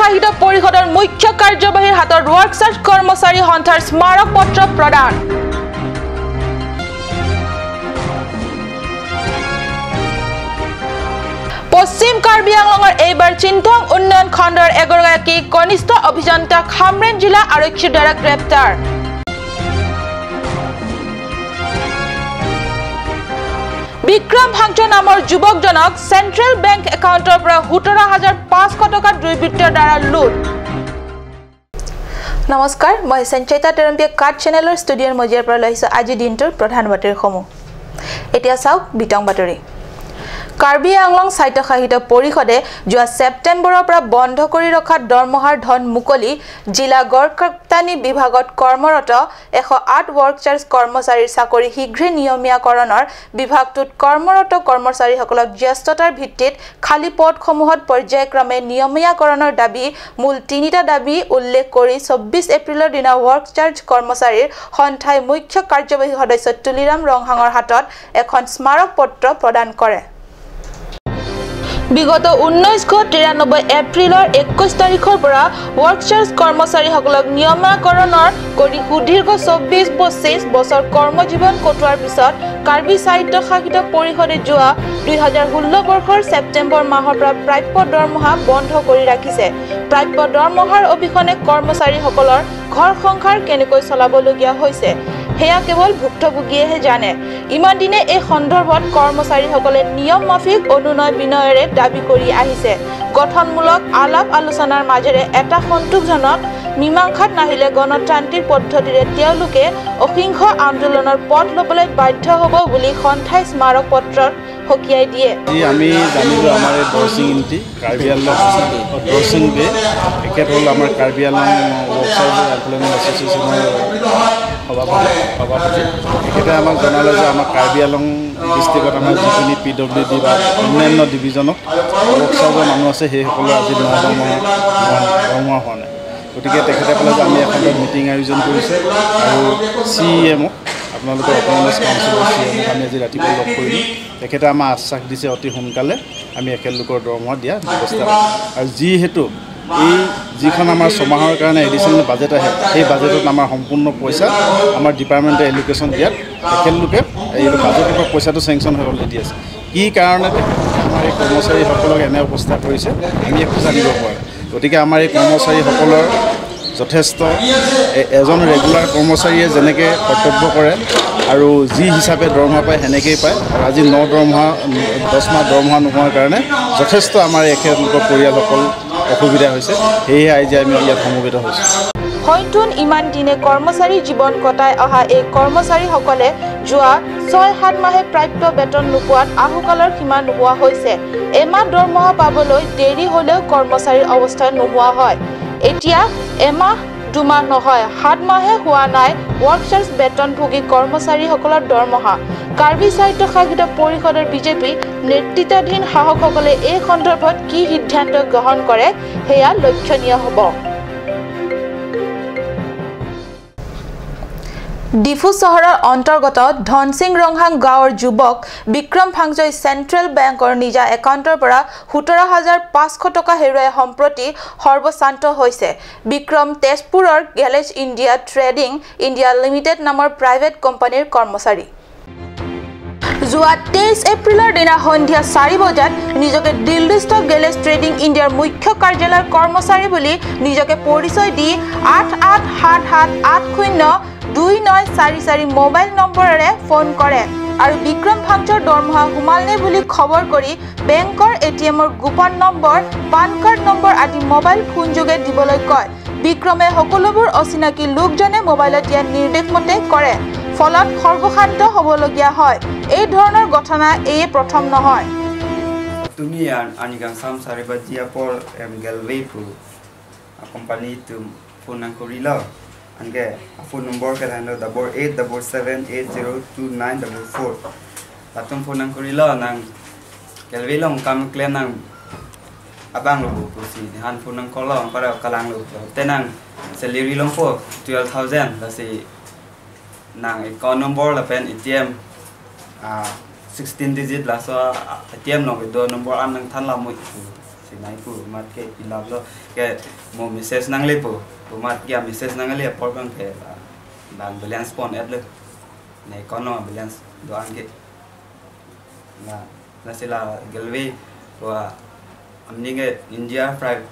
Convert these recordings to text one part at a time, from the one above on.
স্বায়ত্তশাসিত পৰিষদৰ মুখ্য কাৰ্যবাহীৰ হাতত ৱৰ্ক চাৰ্জ কৰ্মচাৰী সন্থাৰ স্মাৰক পত্ৰ প্ৰদান। পশ্চিম কাৰ্বি আংলঙৰ এইবাৰ চিন্থং উন্নয়ন খণ্ডৰ এগৰাকী কনিষ্ঠ অভিযন্তা খামৰেন জিলা আৰক্ষীৰ দ্বাৰা গ্ৰেপ্তাৰ। বিক্ৰম ভাংচো নামৰ যুৱকজনক চেণ্ট্ৰেল বেংক একাউণ্টৰ পৰা 17,500 টকা দুৰ্বৃত্তৰ দ্বাৰা লুট। নমস্কাৰ, মই সঞ্চয়িতা তেৰম্পিয়ে কাট চেনেলৰ ষ্টুডিঅ'ৰ মজিয়াৰ পৰা লৈ আহিছোঁ আজিৰ দিনটোৰ প্ৰধান বাতৰিসমূহ। এতিয়া চাওক বিতং বাতৰি। কাৰ্বি আংলং স্বায়ত্তশাসিত পৰিষদে যোৱা ছেপ্টেম্বৰৰ পৰা বন্ধ কৰি ৰখা দৰমহাৰ ধন মুকলি জিলা গড়কাপ্তানি বিভাগত কৰ্মৰত 108 ৱৰ্ক চাৰ্জ কৰ্মচাৰীৰ চাকৰি শীঘ্ৰে নিয়মীয়াকৰণৰ বিভাগটোত কৰ্মৰত কৰ্মচাৰীসকলক জ্যেষ্ঠতাৰ ভিত্তিত খালী পদসমূহত পৰ্যায়ক্ৰমে নিয়মীয়াকৰণৰ দাবী মূল তিনিটা দাবী উল্লেখ কৰি 24 এপ্ৰিলৰ দিনা ৱৰ্ক চাৰ্জ কৰ্মচাৰীৰ সন্থাই মুখ্য কাৰ্যবাহী সদস্য তুলিৰাম ৰংহাঙৰ হাতত এখন স্মাৰক পত্ৰ প্ৰদান কৰে। বিগত 1993 এপ্ৰিলৰ 21 তাৰিখৰ পৰা ৱৰ্ক চাৰ্জ কৰ্মচাৰীসকলক নিয়মীয়াকৰণৰ কৰি সুদীৰ্ঘ 24-25 বছৰ কৰ্মজীৱন কটোৱাৰ পিছত কাৰ্বি স্বায়ত্তশাসিত পৰিষদে যোৱা 2016 বৰ্ষৰ ছেপ্টেম্বৰ মাহৰ পৰা প্ৰাপ্য দৰমহা বন্ধ কৰি ৰাখিছে। প্ৰাপ্য দৰমহাৰ অবিহনে কৰ্মচাৰীসকলৰ ঘৰ সংসাৰ কেনেকৈ চলাবলগীয়া হৈছে সেয়া কেৱল ভুক্তভোগীয়েহে জানে। ইমান দিনে এই সন্দৰ্ভত কৰ্মচাৰীসকলে নিয়ম মাফিক অনুনয় বিনয়েৰে দাবী কৰি আহিছে। গঠনমূলক আলাপ আলোচনাৰ মাজেৰে এটা সন্তোষজনক মীমাংসাত নাহিলে গণতান্ত্ৰিক পদ্ধতিৰে তেওঁলোকে অহিংস আন্দোলনৰ পথ ল'বলৈ বাধ্য হ'ব বুলি সন্থাই স্মাৰক পত্ৰত সকীয়াই দিয়ে। আমি জানিলোঁ আমাৰ এই দৰচিং ইণ্টি কাৰ্বি আংলং দৰচিং বে তেখেত হ'ল আমাৰ Karbi Anglong work charge employment এছ'চিয়েশ্যনৰ সভাপতি। তেখেতে আমাক জনালে যে আমাৰ কাৰ্বি আংলং ডিষ্ট্ৰিক্টত আমাৰ যিখিনি পি ডব্লিউ ডি বা অন্যান্য ডিভিজনত ৱৰ্ক চাৰ্জৰ মানুহ আছে সেইসকলৰ আজি ন দৰমহা হোৱা নাই। গতিকে তেখেতে ক'লে যে আমি এখন মিটিং আয়োজন কৰিছোঁ আৰু চি এমক আপোনালোকৰ অট'নমাছ কাউন্সিলৰ চি এমক আমি আজি ৰাতিপুৱা লগ কৰিলোঁ। তেখেতে আমাক আশ্বাস দিছে অতি সোনকালে আমি এখেতলোকৰ দৰমহা দিয়া ব্যৱস্থা কৰিম। আৰু যিহেতু এই যিখন আমাৰ ছমাহৰ কাৰণে এডিশ্যনেল বাজেট আহে সেই বাজেটত আমাৰ সম্পূৰ্ণ পইচা আমাৰ ডিপাৰ্টমেণ্টে এলোকেশ্যন দিয়াত তেখেতলোকে এই বাজেটৰ পৰা পইচাটো চেংচন হৈ অলৰেডি আছে। কি কাৰণে তেখেতলোকে আমাৰ এই কৰ্মচাৰীসকলক এনে অৱস্থা কৰিছে আমি একো জানিব পৰা নাই। গতিকে আমাৰ এই কৰ্মচাৰীসকলৰ যথেষ্ট এজন ৰেগুলাৰ কৰ্মচাৰীয়ে যেনেকৈ কৰ্তব্য কৰে আৰু যি হিচাপে দৰমহা পায় সেনেকৈয়ে পায়। আৰু আজি ন দৰমহা 10 মাহ দৰমহা নোহোৱাৰ কাৰণে যথেষ্ট আমাৰ এখেতলোকৰ পৰিয়ালসকল অসুবিধা হৈছে। সেয়েহে আজি আমি ইয়াত সমবেত হৈছোঁ। হয়তোন ইমান দিনে কৰ্মচাৰী জীৱন কটাই অহা এই কৰ্মচাৰীসকলে যোৱা 6-7 মাহে প্ৰাপ্য বেতন নোপোৱাত আহুকালৰ সীমা নোহোৱা হৈছে। এমাহ দৰমহা পাবলৈ দেৰি হ'লেও কৰ্মচাৰীৰ অৱস্থা নোহোৱা হয়। এতিয়া এমাহ দুমাহ নহয় 7 মাহে হোৱা নাই ৱৰ্ক চাৰ্জ বেতনভোগী কৰ্মচাৰীসকলৰ দৰমহা। কাৰ্বি স্বায়ত্তশাসিত পৰিষদৰ বিজেপি নেতৃত্বাধীন শাসকসকলে এই সন্দৰ্ভত কি সিদ্ধান্ত গ্ৰহণ কৰে সেয়া লক্ষণীয় হ'ব। ডিফু চহৰৰ অন্তৰ্গত ধনসিং ৰংহাং গাঁৱৰ যুৱক বিক্ৰম ভাংজই চেণ্ট্ৰেল বেংকৰ নিজা একাউণ্টৰ পৰা 17,500 টকা হেৰুৱাই সম্প্ৰতি সৰ্বশান্ত হৈছে। বিক্ৰম তেজপুৰৰ গেলেজ ইণ্ডিয়া ট্ৰেডিং ইণ্ডিয়া লিমিটেড নামৰ প্ৰাইভেট কোম্পানীৰ কৰ্মচাৰী। যোৱা 23 এপ্ৰিলৰ দিনা সন্ধিয়া 4 বজাত নিজকে দিল্লীস্থ গেলেজ ট্ৰেডিং ইণ্ডিয়াৰ মুখ্য কাৰ্যালয়ৰ কৰ্মচাৰী বুলি নিজকে পৰিচয় দি 887780 2944 মোবাইল নম্বৰেৰে ফোন কৰে আৰু বিক্ৰম ভাংচৰ দৰমহা সোমালনে বুলি খবৰ কৰি বেংকৰ এটিএমৰ গোপন নম্বৰ, পান কাৰ্ড নম্বৰ আদি মোবাইল ফোনযোগে দিবলৈ কয়। বিক্ৰমে সকলোবোৰ অচিনাকি লোকজনে মোবাইলত দিয়া নিৰ্দেশ মতে কৰে, ফলত সৰ্বশান্ত হ'বলগীয়া হয়। এই ধৰণৰ ঘটনা এয়ে প্ৰথম নহয়। তুমি anigang sam sariba dia por em galway pu a company tu phone nang kori lo ange a phone number ke hano 8877802944 atum phone nang kori lo nang galway long kam claim nang abang lo bu si han phone nang ko lo para kalang lo te nang salary long for 12,000 la si nang account number la pen ATM 16 digit la so ATM long do number an nang than la mo Sinai pu mat ke ilap lo ke mo message nang le pu mat ke message nang le por bang ke bang balance pon app le ne kono balance do ang ke na na sila galwe wa amni ke India private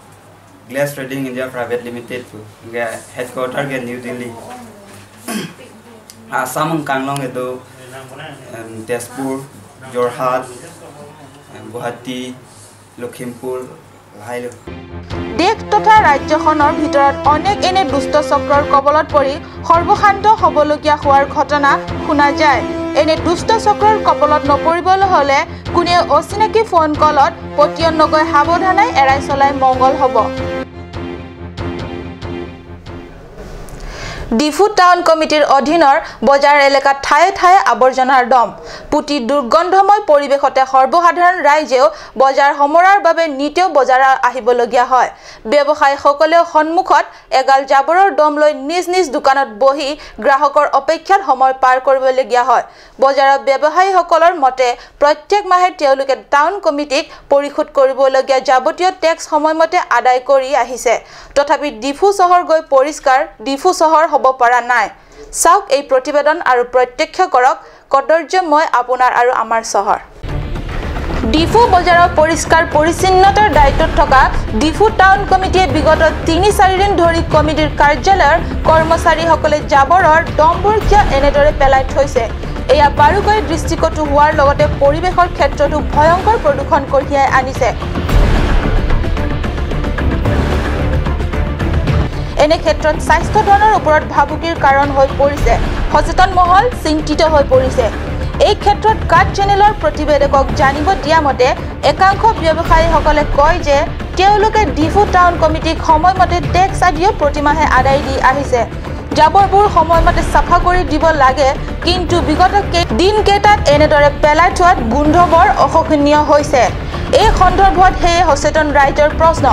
Glass Trading India Private Limited pu ke headquarter ke New Delhi Assam Kanglong itu Tezpur Jorhat Guwahati Lakhimpur লাইলো। দেশ তথা ৰাজ্যখনৰ ভিতৰত অনেক এনে দুষ্ট চক্ৰৰ কবলত পৰি সৰ্বশান্ত হ'বলগীয়া হোৱাৰ ঘটনা শুনা যায়। এনে দুষ্ট চক্ৰৰ কবলত নপৰিবলৈ হ'লে কোনেও অচিনাকি ফোন কলত পতিয়ন নগৈ সাৱধানে এৰাই চলাই মংগল হ'ব। ডিফু টাউন কমিটিৰ অধীনৰ বজাৰ এলেকাত ঠায়ে ঠায়ে আৱৰ্জনাৰ দম। পুতি দুৰ্গন্ধময় পৰিৱেশতে সৰ্বসাধাৰণ ৰাইজেও বজাৰ সমৰাৰ বাবে নিতেও বজাৰ আহিবলগীয়া হয়। ব্যৱসায়ীসকলেও সন্মুখত এগাল জাবৰৰ দম লৈ নিজ নিজ দোকানত বহি গ্ৰাহকৰ অপেক্ষাত সময় পাৰ কৰিবলগীয়া হয়। বজাৰৰ ব্যৱসায়ীসকলৰ মতে প্ৰত্যেক মাহে তেওঁলোকে টাউন কমিটিক পৰিশোধ কৰিবলগীয়া যাৱতীয় টেক্স সময়মতে আদায় কৰি আহিছে। তথাপি ডিফু চহৰ গৈ পৰিষ্কাৰ ডিফু চহৰ হ'ব পৰা নাই। চাওক এই প্ৰতিবেদন আৰু প্ৰত্যক্ষ কৰক কদৰ্যময় আপোনাৰ আৰু আমাৰ চহৰ। ডিফু বজাৰৰ পৰিষ্কাৰ পৰিচ্ছন্নতাৰ দায়িত্বত থকা ডিফু টাউন কমিটিয়ে বিগত 3-4 দিন ধৰি কমিটিৰ কাৰ্যালয়ৰ কৰ্মচাৰীসকলে জাবৰৰ দমবোৰ কিয় এনেদৰে পেলাই থৈছে এয়া বাৰুকৈ দৃষ্টিকটু হোৱাৰ লগতে পৰিৱেশৰ ক্ষেত্ৰতো ভয়ংকৰ প্ৰদূষণ কঢ়িয়াই আনিছে। এনে ক্ষেত্ৰত স্বাস্থ্য ধনৰ ওপৰত ভাবুকিৰ কাৰণ হৈ পৰিছে। সচেতন মহল চিন্তিত হৈ পৰিছে। এই ক্ষেত্ৰত কাট চেনেলৰ প্ৰতিবেদকক জানিব দিয়া মতে একাংশ ব্যৱসায়ীসকলে কয় যে তেওঁলোকে ডিফু টাউন কমিটিক সময়মতে টেক্স আদিও প্ৰতিমাহে আদায় দি আহিছে। জাবৰবোৰ সময়মতে চাফা কৰি দিব লাগে, কিন্তু বিগত দিনকেইটাত এনেদৰে পেলাই থোৱাত গোন্ধ বৰ অসহনীয় হৈছে। এই সন্দৰ্ভত সেয়ে সচেতন ৰাইজৰ প্ৰশ্ন,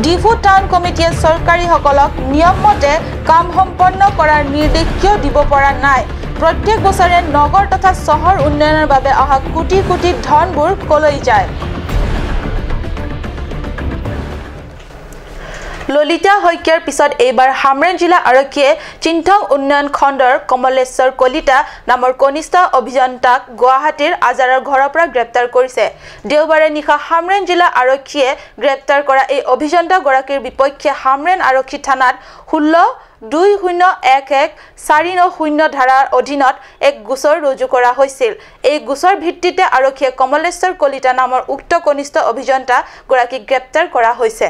ডিফু টাউন কমিটিয়ে চৰকাৰীসকলক নিয়মমতে কাম সম্পন্ন কৰাৰ নিৰ্দেশ কিয় দিব পৰা নাই? প্ৰত্যেক বছৰে নগৰ তথা চহৰ উন্নয়নৰ বাবে অহা কোটি কোটি ধনবোৰ কলৈ যায়? ললিতা শইকীয়াৰ পিছত এইবাৰ হামৰেণ জিলা আৰক্ষীয়ে চিন্থং উন্নয়ন খণ্ডৰ কমলেশ্বৰ কলিতা নামৰ কনিষ্ঠ অভিযন্তাক গুৱাহাটীৰ আজাৰৰ ঘৰৰ পৰা গ্ৰেপ্তাৰ কৰিছে। দেওবাৰে নিশা হামৰেণ জিলা আৰক্ষীয়ে গ্ৰেপ্তাৰ কৰা এই অভিযন্তাগৰাকীৰ বিপক্ষে হামৰেণ আৰক্ষী থানাত 16-2011-490 ধাৰাৰ অধীনত এক গোচৰ ৰুজু কৰা হৈছিল। এই গোচৰ ভিত্তিতে আৰক্ষীয়ে কমলেশ্বৰ কলিতা নামৰ উক্ত কনিষ্ঠ অভিযন্তাগৰাকীক গ্ৰেপ্তাৰ কৰা হৈছে।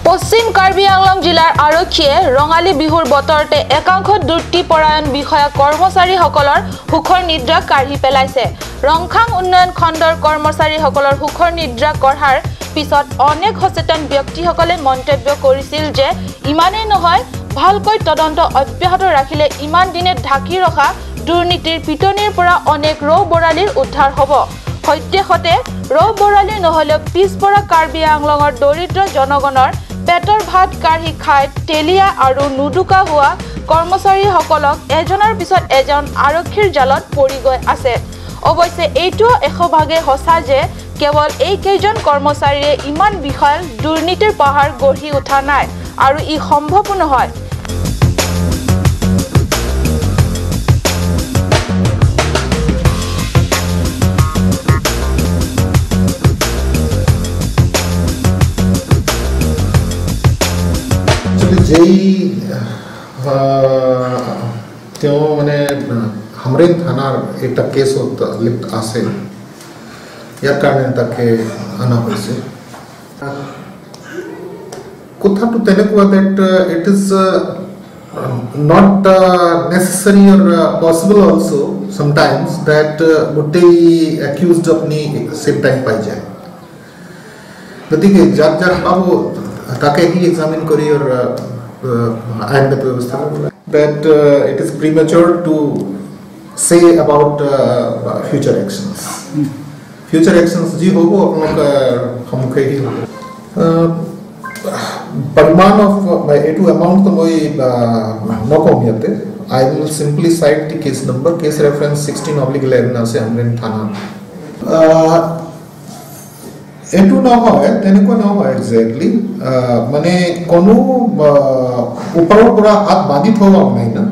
পশ্চিম কাৰ্বি আংলং জিলাৰ আৰক্ষীয়ে ৰঙালী বিহুৰ বতৰতে একাংশ দুৰ্নীতিপৰায়ণ বিষয়া কৰ্মচাৰীসকলৰ সুখৰ নিদ্ৰা কাঢ়ি পেলাইছে। ৰংখাং উন্নয়ন খণ্ডৰ কৰ্মচাৰীসকলৰ সুখৰ নিদ্ৰা কঢ়াৰ পিছত অনেক সচেতন ব্যক্তিসকলে মন্তব্য কৰিছিল যে ইমানেই নহয়, ভালকৈ তদন্ত অব্যাহত ৰাখিলে ইমান দিনে ঢাকি ৰখা দুৰ্নীতিৰ পিটনিৰ পৰা অনেক ৰৌ বৰালিৰ উদ্ধাৰ হ'ব। সদ্যহতে ৰৌ বৰালি নহ'লেও পিছপৰা কাৰ্বি আংলঙৰ দৰিদ্ৰ জনগণৰ পেটৰ ভাত কাঢ়ি খাই তেলীয়া আৰু নুদুকা হোৱা কৰ্মচাৰীসকলক এজনৰ পিছত এজন আৰক্ষীৰ জালত পৰি গৈ আছে। অৱশ্যে এইটোও এশভাগে সঁচা যে কেৱল এইকেইজন কৰ্মচাৰীয়ে ইমান বিশাল দুৰ্নীতিৰ পাহাৰ গঢ়ি উঠা নাই আৰু ই সম্ভৱো নহয়। যেই তেওঁ মানে হামৰেণ থানাৰ এটা কেছত লিপ্ত আছে, ইয়াৰ কাৰণে তাকে অনা হৈছে। কথাটো তেনেকুৱা that it is Not necessary or possible also sometimes that গোটেই accused আপুনি same time পাই যায়। গতিকে যাক যাক পাব তাকে সি এক্সামিন কৰি আৰু আইনগত ব্যৱস্থা ল'ব লাগে। That it is premature to say about future actions. Future actions যি হ'ব আপোনালোক সন্মুখে সি হ'ব। পৰিমাণ অফ এইটো এমাউণ্টটো মই নকম ইয়াতে। I will simply cite the case number, case reference 16/11 আছে হামৰেন থানা। এইটো নহয়, তেনেকুৱা নহয় একজেক্টলি, মানে কোনো ওপৰৰ পৰা হাত বান্ধি থোৱা নাই না।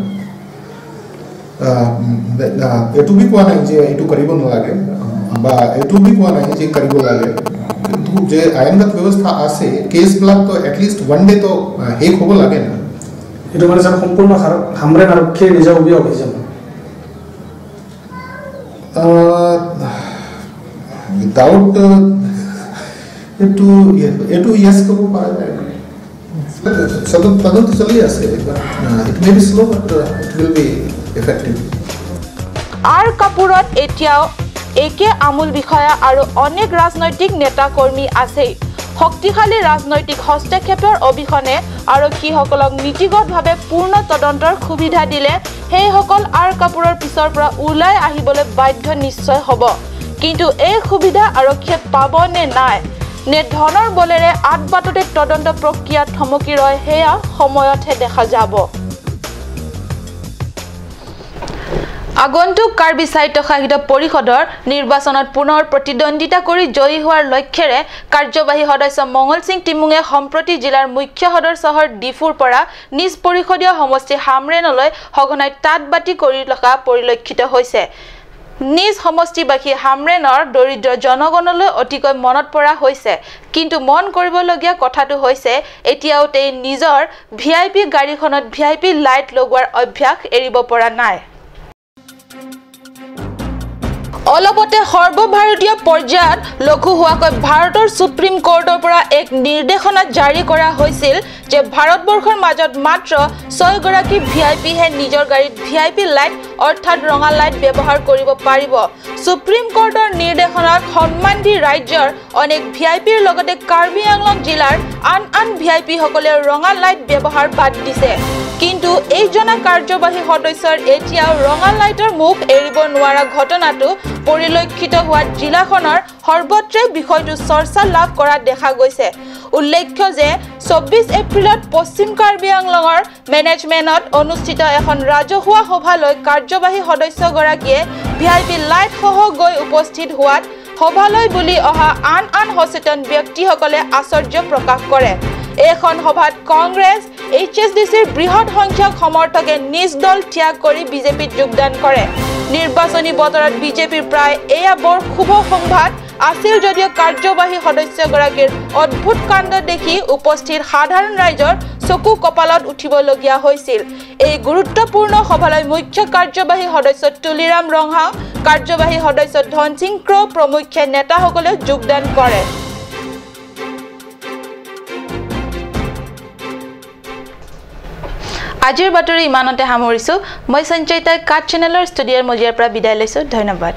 এইটো বি কোৱা নাই যে এইটো কৰিব নালাগে বা এইটো বি কোৱা নাই যে কৰিব লাগে, কিন্তু যে আইনগত ব্যৱস্থা আছে কেছবিলাকতো এটলিষ্ট ওৱান ডে তো শেষ হ'ব লাগে না। এইটো মানে ছাৰ সম্পূৰ্ণ হামৰেন আৰক্ষীৰ নিজাববীয়া অভিযান উইদাউট এইটো এইটো য়েছ ক'ব পৰা যায়। তদন্ত চলি আছে, it may be slow but it will be effective. আৰ কাপুৰত এতিয়াও একে আমোল বিষয়া আৰু অনেক ৰাজনৈতিক নেতা কৰ্মী আছেই। শক্তিশালী ৰাজনৈতিক হস্তক্ষেপৰ অবিহনে আৰক্ষীসকলক নীতিগতভাৱে পূৰ্ণ তদন্তৰ সুবিধা দিলে সেইসকল আৰ কাপুৰৰ পিছৰ পৰা ওলাই আহিবলৈ বাধ্য নিশ্চয় হ'ব। কিন্তু এই সুবিধা আৰক্ষীয়ে পাব নে নাই, নে ধনৰ বলেৰে আদবাটতে তদন্ত প্ৰক্ৰিয়া থমকি ৰয়, সেয়া সময়তহে দেখা যাব। আগন্তুক কাৰ্বি সাহিত্য সাহিত্য পৰিষদৰ নিৰ্বাচনত পুনৰ প্ৰতিদ্বন্দ্বিতা কৰি জয়ী হোৱাৰ লক্ষ্যেৰে কাৰ্যবাহী সদস্য মঙল সিং টিমুঙে সম্প্ৰতি জিলাৰ মুখ্য সদৰ চহৰ ডিফুৰ পৰা নিজ পৰিষদীয় সমষ্টি হামৰেনলৈ সঘনাই তাঁত বাতি কৰি থকা পৰিলক্ষিত হৈছে। নিজ সমষ্টিবাসী হামৰেনৰ দৰিদ্ৰ জনগণলৈ অতিকৈ মনত পৰা হৈছে। কিন্তু মন কৰিবলগীয়া কথাটো হৈছে এতিয়াও তেওঁ নিজৰ ভিআইপি গাড়ীখনত ভিআইপি লাইট লগোৱাৰ অভ্যাস এৰিব পৰা নাই। অলপতে সৰ্বভাৰতীয় পৰ্যায়ত লঘু হোৱাকৈ ভাৰতৰ সুপ্ৰিম কোৰ্টৰ পৰা এক নিৰ্দেশনা জাৰি কৰা হৈছিল যে ভাৰতবৰ্ষৰ মাজত মাত্ৰ 6 গৰাকী ভিআইপিহে নিজৰ গাড়ীত ভিআইপি লাইট অৰ্থাৎ ৰঙা লাইট ব্যৱহাৰ কৰিব পাৰিব। সুপ্ৰিম কোৰ্টৰ নিৰ্দেশনাক সন্মান দি ৰাজ্যৰ অনেক ভিআইপিৰ লগতে কাৰ্বি আংলং জিলাৰ আন আন ভিআইপিসকলে ৰঙা লাইট ব্যৱহাৰ বাদ দিছে। কিন্তু এইজনা কাৰ্যবাহী সদস্যৰ এতিয়াও ৰঙা লাইটৰ মুখ এৰিব নোৱাৰা ঘটনাটো পৰিলক্ষিত হোৱাত জিলাখনৰ সৰ্বত্ৰে বিষয়টো চৰ্চা লাভ কৰা দেখা গৈছে। উল্লেখ্য যে 24 এপ্ৰিলত পশ্চিম কাৰ্বি আংলঙৰ মেনেজমেণ্টত অনুষ্ঠিত এখন ৰাজহুৱা সভালৈ কাৰ্যবাহী সদস্যগৰাকীয়ে ভিআইপি লাইটসহ গৈ উপস্থিত হোৱাত সভালৈ বুলি অহা আন আন সচেতন ব্যক্তিসকলে আশ্চৰ্য প্ৰকাশ কৰে। এইখন সভাত কংগ্ৰেছ এইচএছডিচিৰ বৃহৎ সংখ্যক সমৰ্থকে নিজ দল ত্যাগ কৰি বিজেপিত যোগদান কৰে। নিৰ্বাচনী বতৰত বিজেপিৰ প্ৰায় এয়া বৰ শুভ সংবাদ আছিল যদিও কাৰ্যবাহী সদস্যগৰাকীৰ অদ্ভুত কাণ্ড দেখি উপস্থিত সাধাৰণ ৰাইজৰ চকু কপালত উঠিবলগীয়া হৈছিল। এই গুৰুত্বপূৰ্ণ সভালৈ মুখ্য কাৰ্যবাহী সদস্য তুলিৰাম ৰংহাং, কাৰ্যবাহী সদস্য ধনসিং ক্ৰ প্ৰমুখ্যে নেতাসকলে যোগদান কৰে। আজিৰ বাতৰি ইমানতে সামৰিছোঁ। মই সঞ্চয়িতাই কাট চেনেলৰ ষ্টুডিঅ'ৰ মজিয়াৰ পৰা বিদায় লৈছোঁ। ধন্যবাদ।